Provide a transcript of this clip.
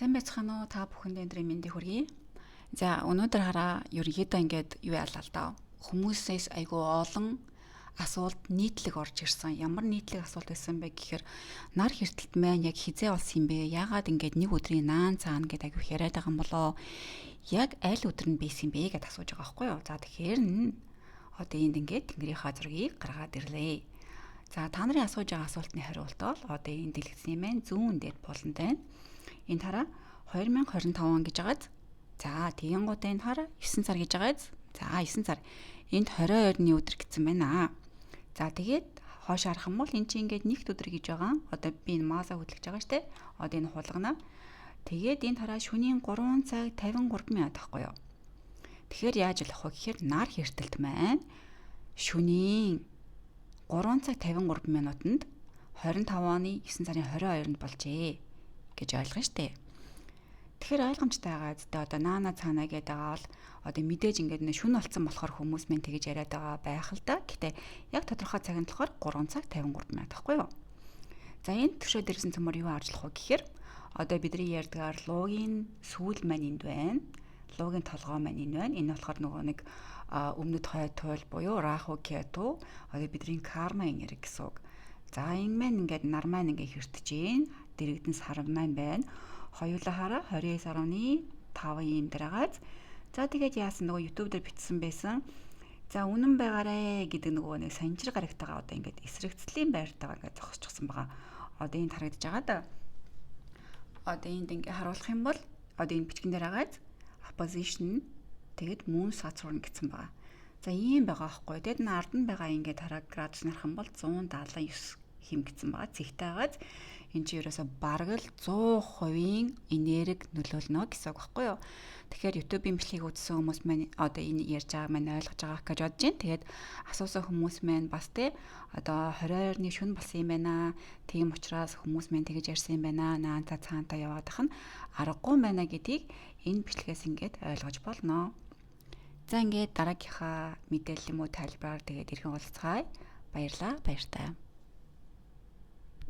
Сайн байцгаана уу? Та бүхэнд өдрийн мэндийг хүргэе. За, өнөөдөр хараа ерөнхийдөө ингээд юу яалаа л даа. Хүмүүсээс айгүй олон асуулт нийтлэг орж ирсэн. Ямар нийтлэг асуулт байсан бэ гэхээр нар хэртэлт маань яг хизээ болсон юм бэ? Яагаад ингээд нэг өдрийн наан цаана гэдээ айгүй яриад байгаа юм болоо? Яг аль өдөр нь байсан юм бэ гэдээ асууж байгаа байхгүй юу? За, тэгэхээр нь одоо энд ингээд Тэнгэрийнхаа зургийг гаргаад ирлээ. За, та нарын асууж байгаа асуултны хариулт бол одоо энэ дэлгэцний маань зүүн дээд буланд байна. Энэ хараа 2025 он гэж байгааз. За, тэгэнгүүтээ энэ хараа 9 сар гэж байгааз. За, 9 сар. Энд 22-ны өдөр гэсэн байна. За, тэгээд хойш харах юм бол эн чинь ингээд нэгт өдөр гэж байгаа. Одоо би энэ маусаа хөдлөж байгаа штэ. Одоо энэ хулгана. Тэгээд энэ хараа шөнийн 3 цаг 53 минут байхгүй юу? Тэгэхээр яаж болох вэ гэхээр нар хэртэлт маань шөнийн 3 цаг 53 минутанд 25 оны 9 сарын 22-нд болжээ гэж ойлгоно штэ. Тэгэхээр ойлгомжтой байгаа зү, одоо наана цаана гэдэг байгаа бол одоо мэдээж ингээд нэ шүн болцсон болохоор хүмүүс мэн тэгэж яриад байгаа байх л да. Гэтэ яг тодорхой цаг нь болохоор 3 цаг 53 минут байхгүй юу? За, энэ төвшөө дэрсэн цөмөр юу харж вэ гэхээр одоо бидний ярьдгаар луугийн сүүл маань энд байна. Луугийн толгой маань энэ байна. Энэ болохоор нөгөө нэг өмнөд хойд туйл буюу Раху, Кету, одоо бидний карма энерги гэсэн үг. За, энэ маань ингээд нар маань ингээд хэртэж гин дэрэгдэн сар маань байна. Хоёулаа хараа 29.5 ийм дээр байгааз. За, тэгээд яасан, нөгөө YouTube дээр бичсэн байсан. За, үнэн байгаарэ гэдэг нөгөө нэг санжир гарагтайгаа одоо ингээд эсрэгцлийн байртайгаа ингээд зогсчихсон байгаа. Одоо энд харагдаж байгаа да. Одоо энд ингээд харуулах юм бол одоо энэ бичгэн дээр байгааз opposition, тэгээд Moon Saturn гэсэн байгаа. За, ийм байгаа аахгүй. Тэгэд энэ ард нь байгаа ингээд хараа градус нарах юм бол 179 хим гэсэн байгаа. Цэгтэй байгааз энэ чинь ерөөсө бараг л 100%-ийн энерги нөлөөлнө гэсэн үг байхгүй юу? Тэгэхээр YouTube-ийн бичлэгийг үзсэн хүмүүс маань одоо энэ ярьж байгаа маань ойлгож байгаа гэж бодож байна. Тэгээд асуусан хүмүүс маань бас те одоо 22-ны шөнө болсон юм байна. Тийм учраас хүмүүс маань тэгэж ярьсан юм байна. Наанта цаанта яваадах нь аргагүй байна гэдгийг энэ бичлэгээс ингээд ойлгож болно. За, ингээд дараагийнхаа мэдээлэл юм уу тайлбараар тэгээд иргэн уулзцгаая. Баярлалаа. Баяртай.